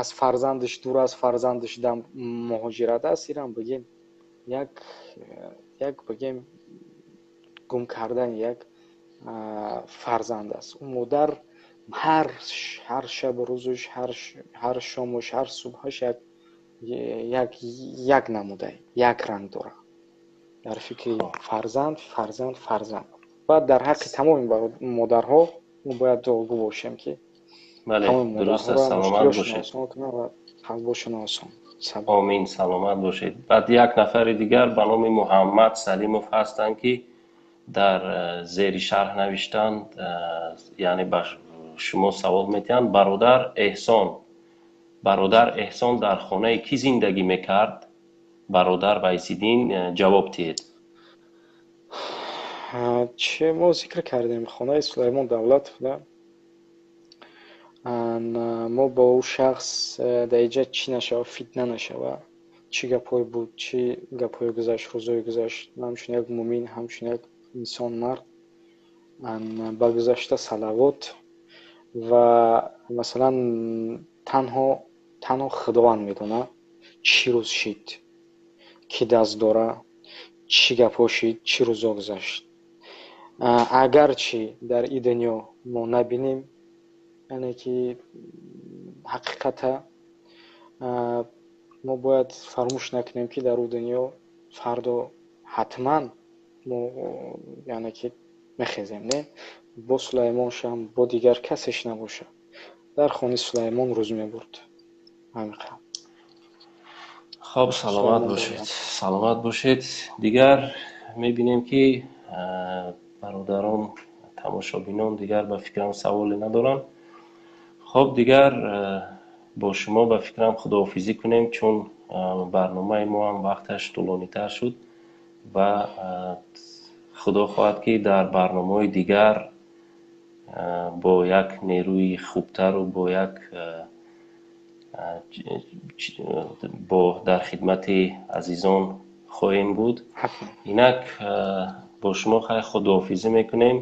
[SPEAKER 2] аз фарзандаш дур аст, фарзандаш дар муҳоҷират аст, ирам бигем як бигем гум кардани як фарзанд аст. Ӯ модар ҳар шабу рӯзуш, ҳар шомуш, ҳар субҳаш як намудай, як ранг дорад дар фикри фарзанд, фарзанд, фарзанд. Баъд дар ҳаққи тамоми модарҳо мо бояд дуогӯ бошем, ки
[SPEAKER 1] Бале, дуруст аст, саломат бошед.
[SPEAKER 2] Ва қалбошон осон.
[SPEAKER 1] Омин, саломат бошед. Баъд як нафари дигар ба номи Муҳаммад Салимов ҳастанд, ки дар зери шарҳ навиштанд, яъне ба шумо савол медиҳанд: «Бародар Эҳсон, бародар Эҳсон дар хонаи кӣ зиндагӣ мекард? Бародар Вайсиддин, ҷавоб диҳед».
[SPEAKER 2] Че мо зикр кардем, хонаи Сулаймон Давлатов да. Мо бо ӯ шахс дар иҷа чӣ нашава, фитна нашава, чӣ гапҳое буд, чӣ гапҳое гузашт, рӯзое гузашт, ҳамчун як мӯмин, ҳамчун як инсон, мард, ба гузашта салавот. Ва масалан танҳо танҳо Худованд медонад, чӣ рӯз шид, кӣ даст дора, чӣ гапҳо шид, чӣ рӯзо гузашт. Агарчи дар ин дунё мо набинем. Яъне ки ҳақиқата мо бояд фаромӯш накунем, ки дар ӯ дунё фардо ҳатман мо, яъне ки, мехезем, не бо Сулаймоншам, бо дигар касеш набошад, дар хони Сулаймон рӯз мебурд. Ҳамиқа.
[SPEAKER 1] Хоб, саломат бошед, саломат бошед. Дигар мебинем, ки бародарон тамошобинон дигар, ба фикрам, саволе надоранд. Хоб, дигар бо шумо, ба фикрам, худоҳофизӣ кунем, чун барномаи мо ҳам вақташ тӯлонитар шуд ва худо хоҳад, ки дар барномаҳои дигар бо як нерӯи хубтару бо як бо дар хидмати азизон хоҳем буд. Инак бо шумо хай худоҳофизӣ мекунем.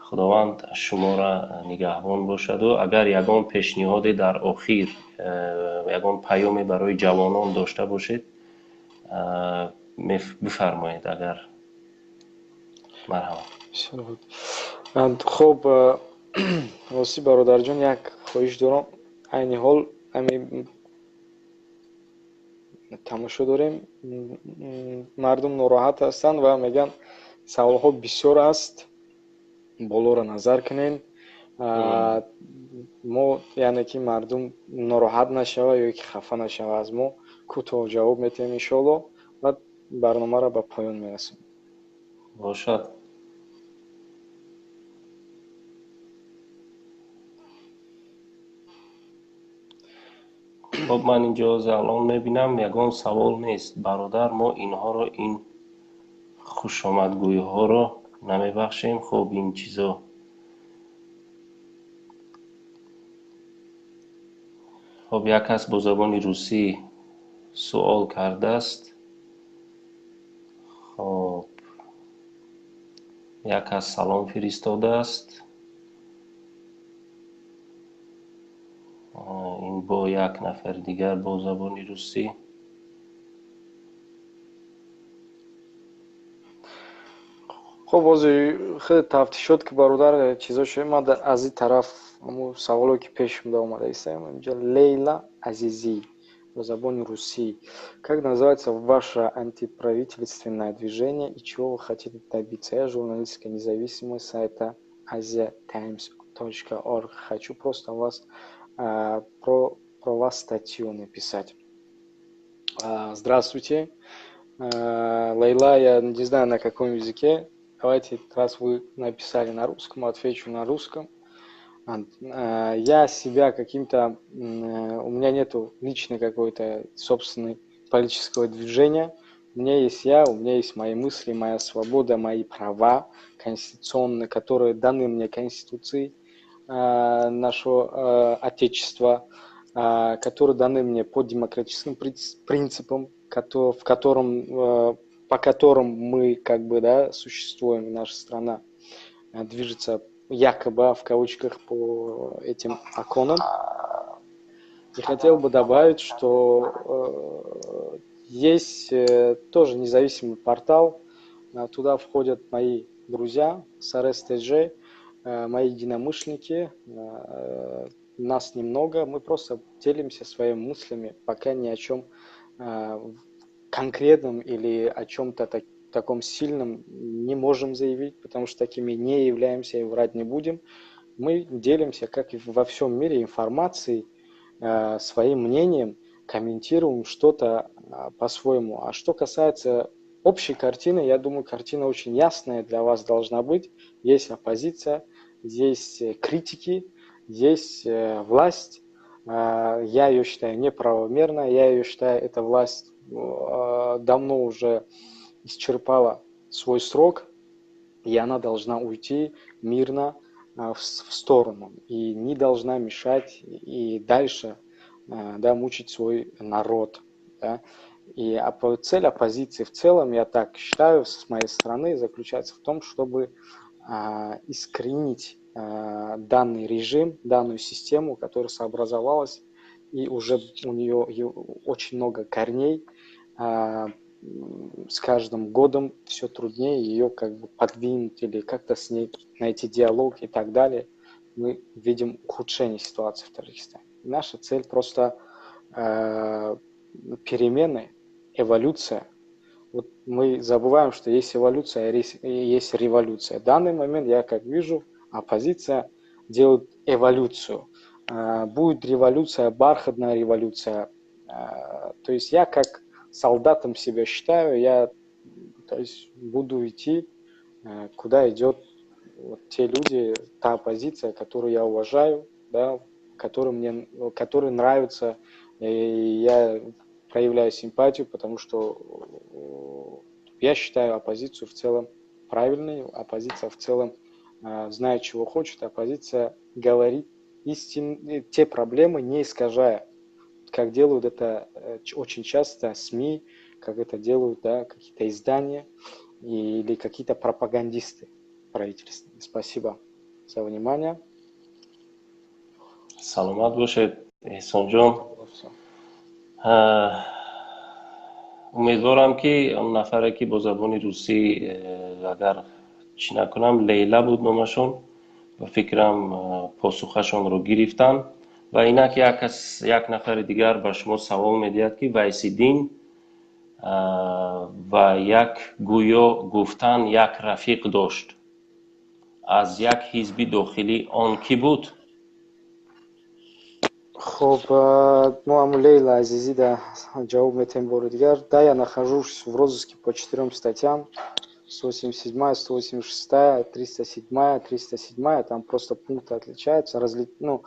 [SPEAKER 1] Худованд шуморо нигаҳбон бошаду агар ягон пешниҳоде дар охир, ягон паёме барои ҷавонон дошта бошед, бифармоед, агар, марҳамат.
[SPEAKER 2] Хуб, ростӣ, бародарҷон, як хоҳиш дорам. Айни ҳол ами тамошо дорем, мардум нороҳат ҳастанд ва мегӯянд, саволҳо бисёр аст, болоро назар кунем. Мо, яъне ки, мардум нороҳат нашава ё ки хафа нашава аз мо, кӯтоҳ ҷавоб метиҳем, иншоалло, ва барномаро ба поён мерасонем.
[SPEAKER 1] Бошад. Хоб, ман инҷо алон мебинам, ягон савол нест. Бародар, мо инҳоро, ин хушомадгӯиҳоро намебахшем. Хоб, ин чизо. Хоб, як кас бо забони русӣ суол кардааст. Хоб, як кас салом фиристодааст. Ин бо як нафари дигар бо забони русӣ.
[SPEAKER 2] Хуб, ҳозир хеле тафтишот, ки бародар чизо шуд. Ман аз ин тараф ҳамун саволое, ки пешам омада истаем инҷа. Лейла Азизӣ бо забони русӣ: «Как называется ваше антиправительственное движение и чего вы хотите добиться? Я журналистка независимого сайта asiatimes.org. Хочу просто вас про вас статью написать». Здравствуйте. Лейла, я не знаю, на каком языке. Давайте, раз вы написали на русском, отвечу на русском. Я себя каким-то... У меня нету личной какой-то собственной политического движения. У меня есть я, у меня есть мои мысли, моя свобода, мои права конституционные, которые даны мне Конституцией нашего Отечества, которые даны мне по демократическим принципам, в котором, по которым мы как бы, да, существуем, наша страна движется якобы в кавычках по этим законам. И хотел бы добавить, что есть тоже независимый портал, туда входят мои друзья с РСТЖ, мои единомышленники, нас немного, мы просто делимся своими мыслями, пока ни о чем конкретном или о чем-то таком сильном не можем заявить, потому что такими не являемся и врать не будем. Мы делимся, как и во всем мире, информацией, своим мнением, комментируем что-то по-своему. А что касается общей картины, я думаю, картина очень ясная для вас должна быть. Есть оппозиция, есть критики, есть власть. Я ее считаю неправомерной, я ее считаю, эта власть давно уже исчерпала свой срок, и она должна уйти мирно в сторону и не должна мешать и дальше, да, мучить свой народ. Да. И цель оппозиции в целом, я так считаю, с моей стороны, заключается в том, чтобы искоренить данный режим, данную систему, которая сообразовалась, и уже у нее очень много корней. С каждым годом все труднее ее как бы подвинуть или как-то с ней найти диалог и так далее. Мы видим ухудшение ситуации в Таджикистане. Наша цель просто перемены, эволюция. Вот мы забываем, что есть эволюция, есть революция. В данный момент я, как вижу, оппозиция делает эволюцию. Будет революция, бархатная революция. То есть я как солдатом себя считаю, я, то есть, буду идти, куда идет вот те люди, та оппозиция, которую я уважаю, да, которые мне, которые нравятся, и я проявляю симпатию, потому что я считаю оппозицию в целом правильной, оппозиция в целом знает, чего хочет, оппозиция говорит те проблемы, не искажая, как делают это очень часто СМИ, как это делают, да, какие-то издания или какие-то пропагандисты правительственные. Спасибо за внимание.
[SPEAKER 1] Саломат бошед, Эҳсонҷон. Умедворам, ки он нафаре, ки бо забони русӣ, агар чӣ накунам, Лейла буд номашон, ба фикрам, посухашонро гирифтанд. Ва инак як кас, як нафари дигар ба шумо савол медиҳад, ки Вайсиддин ва як гӯё гуфтан як рафиқ дошт аз як ҳизби дохилӣ, он кӣ буд?
[SPEAKER 2] Хоб, мо ҳамун Лейла Азизӣ да ҷавоб метаҳем бори дигар. Да, я нахожусь в розыске по четырем статьям: 187, 186, 307, 307. Там просто пункты отличаются. Ну,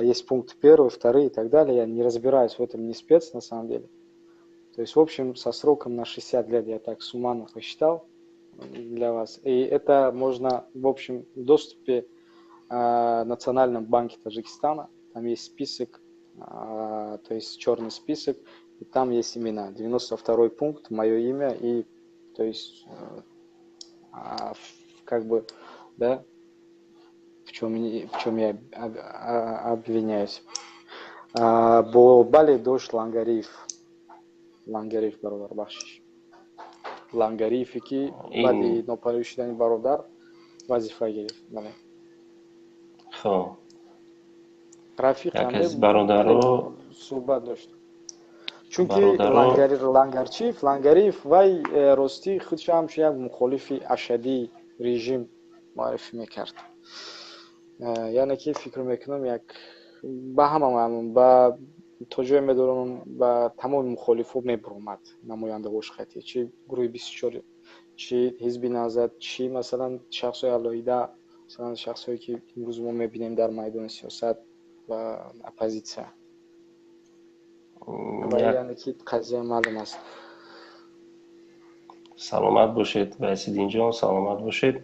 [SPEAKER 2] есть пункт первый, вторые и так далее. Я не разбираюсь в этом, не спец на самом деле. То есть, в общем, со сроком на 60 лет, я так суммарно посчитал для вас. И это можно в общем доступе Национальном банке Таджикистана. Там есть список, то есть черный список, и там есть имена. 92 пункт, мое имя, и то есть как бы, да, в чем я обвиняюсь. Бо бале, дошт Лангариев, Лангариев бародар, бахшиш. Лангариеве, ки баъди нопадид шудани бародар вазифа гирифт. Бале.
[SPEAKER 1] Хоб.
[SPEAKER 2] Рафиқ.
[SPEAKER 1] Як аз бародаро
[SPEAKER 2] суҳбат дошт. Чунки Лангарчиев, Лангариев вай ростӣ худша ҳамчун як мухолифи ашадии режим муаррифӣ мекард. Яъне ки фикр мекунам, як ба ҳама маълум, ба то ҷое медонам, ба тамоми мухолифҳо мебуромад, намояндаҳош хати, чи гурӯҳи 24, чи ҳизби Наҳзат, чи масалан шахсҳои алоҳида, масалан шахсҳое, ки имрӯз мо мебинем дар майдони сиёсат ва оппозитсия. Яъне ки қазия маълум аст.
[SPEAKER 1] Саломат бошед, Вайсиддинҷон, саломат бошед.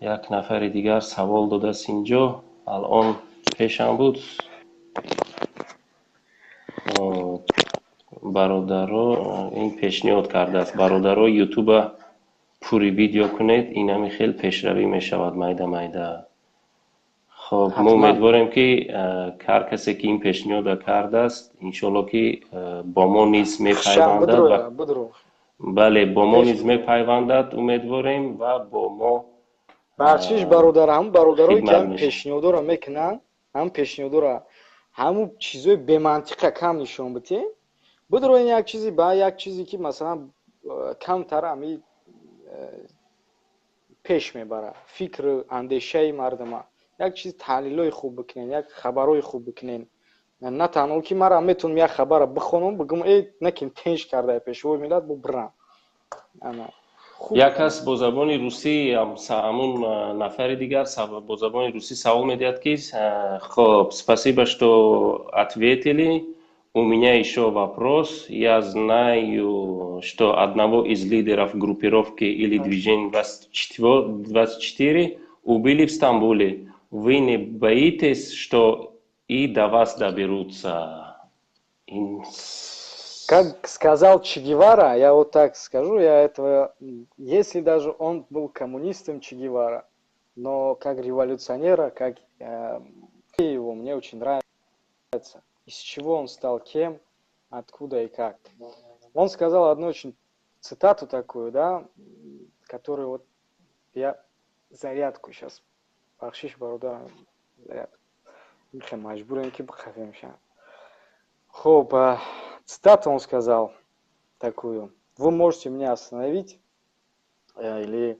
[SPEAKER 1] Як нафари дигар савол додааст инҷо, алон пешам буд. Бародаро, ин пешниҳод кардааст: бародаро, Ютуба пури видео кунед, инами хел пешравӣ мешавад майда майда. Хоб, мо умедворем, ки ҳар касе, ки ин пешниҳода кардааст, иншоалло, ки бо мо низ мепайвандад. Бале, бо мо низ мепайвандад, умедворем, ва бо мо
[SPEAKER 2] Бахшиш, бародар, ҳамн бародарое, ки ҳам пешниҳодора мекунанд, ҳам пешниҳодора, ҳамун чизои бемантиқа кам нишон битем. Будро ин як чизи ба як чизе, ки масалан камтар ами пеш мебара фикру андешаи мардума, як чиз таҳлилои хуб бикунен, як хабарҳои хуб бикунен. На танҳо ки мара метавонам як хабара бихонам, бигӯм: «Э, накин тенш карда Пешвои миллат бу бирам».
[SPEAKER 1] Як кас бо забони русӣ, ҳамун нафари дигар бо забони русӣ савол медиҳад, ки хоб: «Спасибо, что ответили. У меня еще вопрос. Я знаю, что одного из лидеров группировки или движения 24 убили в Стамбуле. Вы не боитесь, что и до вас доберутся?»
[SPEAKER 2] Как сказал Че Гевара, я вот так скажу, я этого, если даже он был коммунистом, Че Гевара, но как революционера, как его мне очень нравится. Из чего он стал кем, откуда и как. Он сказал одну очень цитату такую, да, которую вот я Зарядку сейчас. Бахшиш, бародар, зарядку. Михе маҷбурем, ки бихафем ша. Хоб, цитату он сказал такую: «Вы можете меня остановить или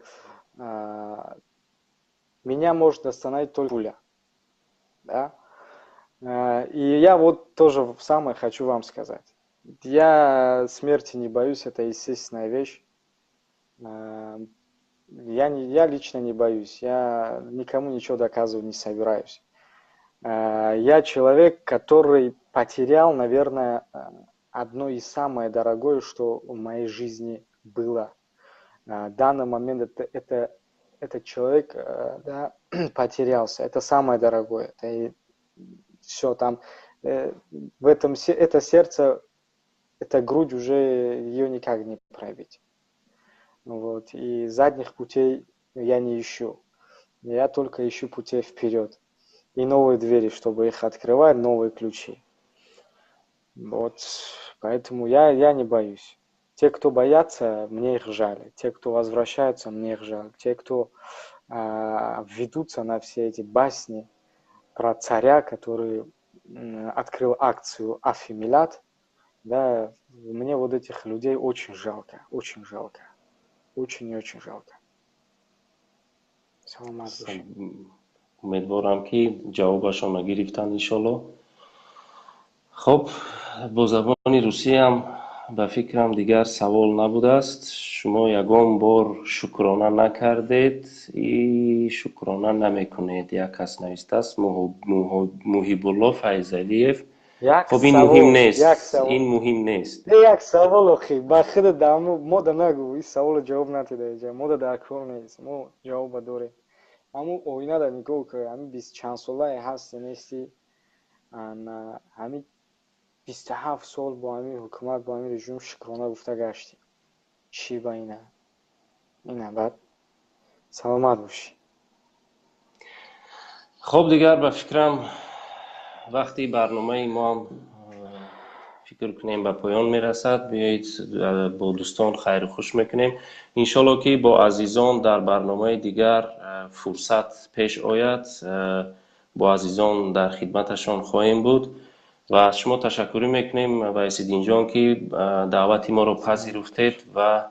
[SPEAKER 2] меня может остановить только пуля». Да? И я вот тоже самое хочу вам сказать. Я смерти не боюсь, это естественная вещь. Я, не, я лично не боюсь, я никому ничего доказывать не собираюсь. Я человек, который потерял, наверное, одно из самое дорогое, что в моей жизни было. В данный момент этот человек, да, потерялся. Это самое дорогое. Это все там. В этом это сердце, эта грудь, уже ее никак не пробить. Вот. И задних путей я не ищу. Я только ищу путей вперед. И новые двери, чтобы их открывать, новые ключи. Вот. Поэтому я не боюсь. Те, кто боятся, мне их жаль. Те, кто возвращаются, мне их жаль. Те, кто ведутся на все эти басни про царя, который открыл акцию Афви миллат, да, мне вот этих людей очень жалко, очень жалко. Очень и очень жалко. Саломат.
[SPEAKER 1] Умедворам, ки ҷавобашонро гирифтанд, иншолло. Хоб, бо забони русиям ба фикрам дигар савол набудааст. Шумо ягон бор шукрона накардед и шукрона намекунед, як кас навистааст, Муҳибулло Файзалиев. Хоб, ин муҳим нест, ин муҳим нест.
[SPEAKER 2] Як савол охи ба худ мода нагӯ, ин саволо ҷавоб натида, иҷа мода дар кор нест, мо ҷавоба дорем. Ҳамун оинада нигоҳ кун, ҳамин бист чанд солае ҳасти нести, ҳамин 27 сол бо ҳамин ҳукумат, бо ҳамин режим шукрона гуфта гаштем. Чӣ ба ина ина баъд саломат бошӣ.
[SPEAKER 1] Хоб, дигар ба фикрам, вақти барномаи моам, фикр кунем, ба поён мерасад. Биёед, бо дӯстон хайру хуш мекунем. Иншолло, ки бо азизон дар барномаи дигар фурсат пеш ояд, бо азизон дар хидматашон хоҳем буд ва аз шумо ташаккурӣ мекунем, Вайсиддинҷон, ки даъвати моро пазируфтед ва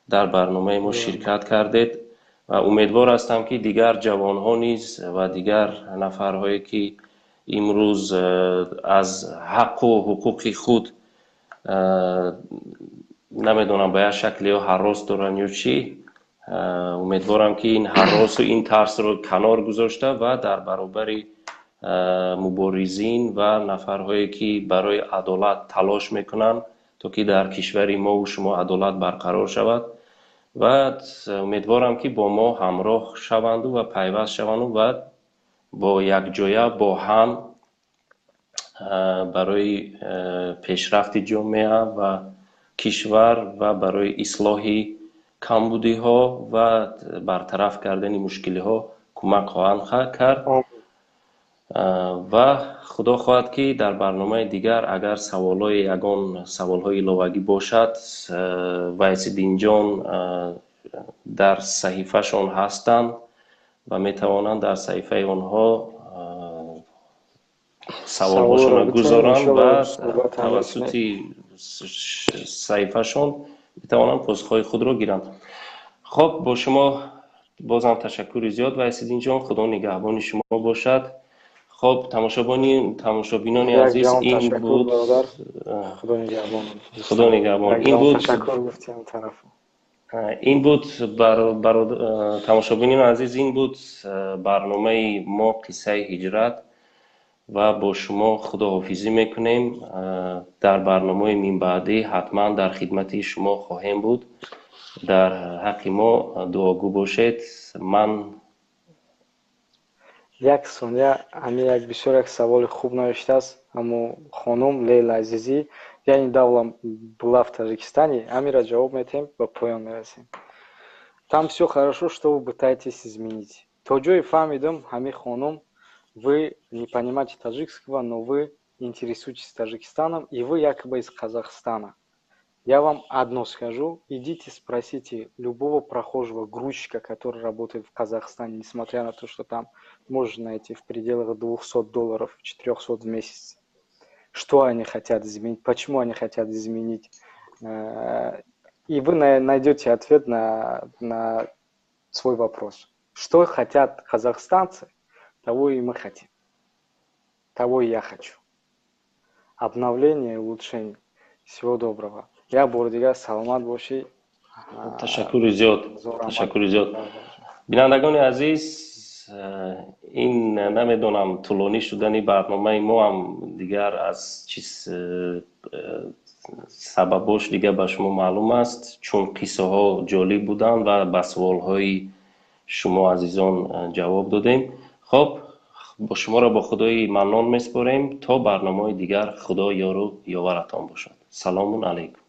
[SPEAKER 1] дар барномаи мо ширкат кардед. Ва умедвор ҳастам, ки дигар ҷавонҳо низ ва дигар нафарҳое, ки имрӯз аз ҳаққу ҳуқуқи худ, намедонам, ба як шакле ё ҳаррос доранд ё чӣ, умедворам, ки ин ҳарросу ин тарсро канор гузошта ва дар баробари муборизин ва нафарҳое, ки барои адолат талош мекунанд, то ки дар кишвари мову шумо адолат барқарор шавад, ва умедворам, ки бо мо ҳамроҳ шаванду ва пайваст шаванду ва бо якҷоя бо ҳам барои пешрафти ҷомеа ва кишвар ва барои ислоҳи камбудиҳо ва бартараф кардани мушкилиҳо кӯмак хоҳанд кард. Ва худо хоҳад, ки дар барномаи дигар, агар саволҳои ягон саволҳои иловагӣ бошад, Вайсиддинҷон дар саҳифашон ҳастанд ва метавонанд дар саҳифаи онҳо саволҳошонро гузоранд ва тавассути саҳифашон метавонанд посухҳои худро гиранд. Хоб, бо шумо бозам ташаккури зиёд, Вайсиддинҷон, худо нигаҳбони шумо бошад. Хоб, тамошобинони азиз, ин буд
[SPEAKER 2] Худо
[SPEAKER 1] нигаҳбон, ин буд ин буд тамошобинони азиз, ин буд барномаи мо «Қиссаи ҳиҷрат» ва бо шумо худоҳофизӣ мекунем. Дар барномаи минбаъдӣ ҳатман дар хидмати шумо хоҳем буд. Дар ҳаққи мо дуогӯ бошед. Ман
[SPEAKER 2] Як сония, ҳамин як бисёр як саволи хуб навиштааст ҳамо хонум Лейла Азизӣ: «Я недавно была в Таджикистане». Ҳамира ҷавоб метиҳем, ба поён мерасем. Там все хорошо, что вы пытаетесь изменить? То ҷое фаҳмидам, ҳамин хонум, вы не понимаете таджикского, но вы интересуетесь Таджикистаном, и вы якобы из Казахстана. Я вам одно скажу: идите спросите любого прохожего грузчика, который работает в Казахстане, несмотря на то, что там можно найти в пределах 200 долларов, 400 в месяц. Что они хотят изменить, почему они хотят изменить. И вы найдете ответ на свой вопрос. Что хотят казахстанцы, того и мы хотим. Того и я хочу. Обновление и улучшение. Всего доброго. Як бори дигар саломат бошӣ.
[SPEAKER 1] Ташаккури зиёд, ташаккури зиёд. Бинандагони азиз, ин намедонам, тӯлонӣ шудани барномаи мо ҳам дигар аз чиз сабабош дигар ба шумо маълум аст, чун қиссаҳо ҷолиб буданд ва ба суолҳои шумо азизон ҷавоб додем. Хоб, бо шуморо бо Худои Маннон меспорем то барномаҳои дигар. Худо ёру ёваратон бошад. Салому алайкум.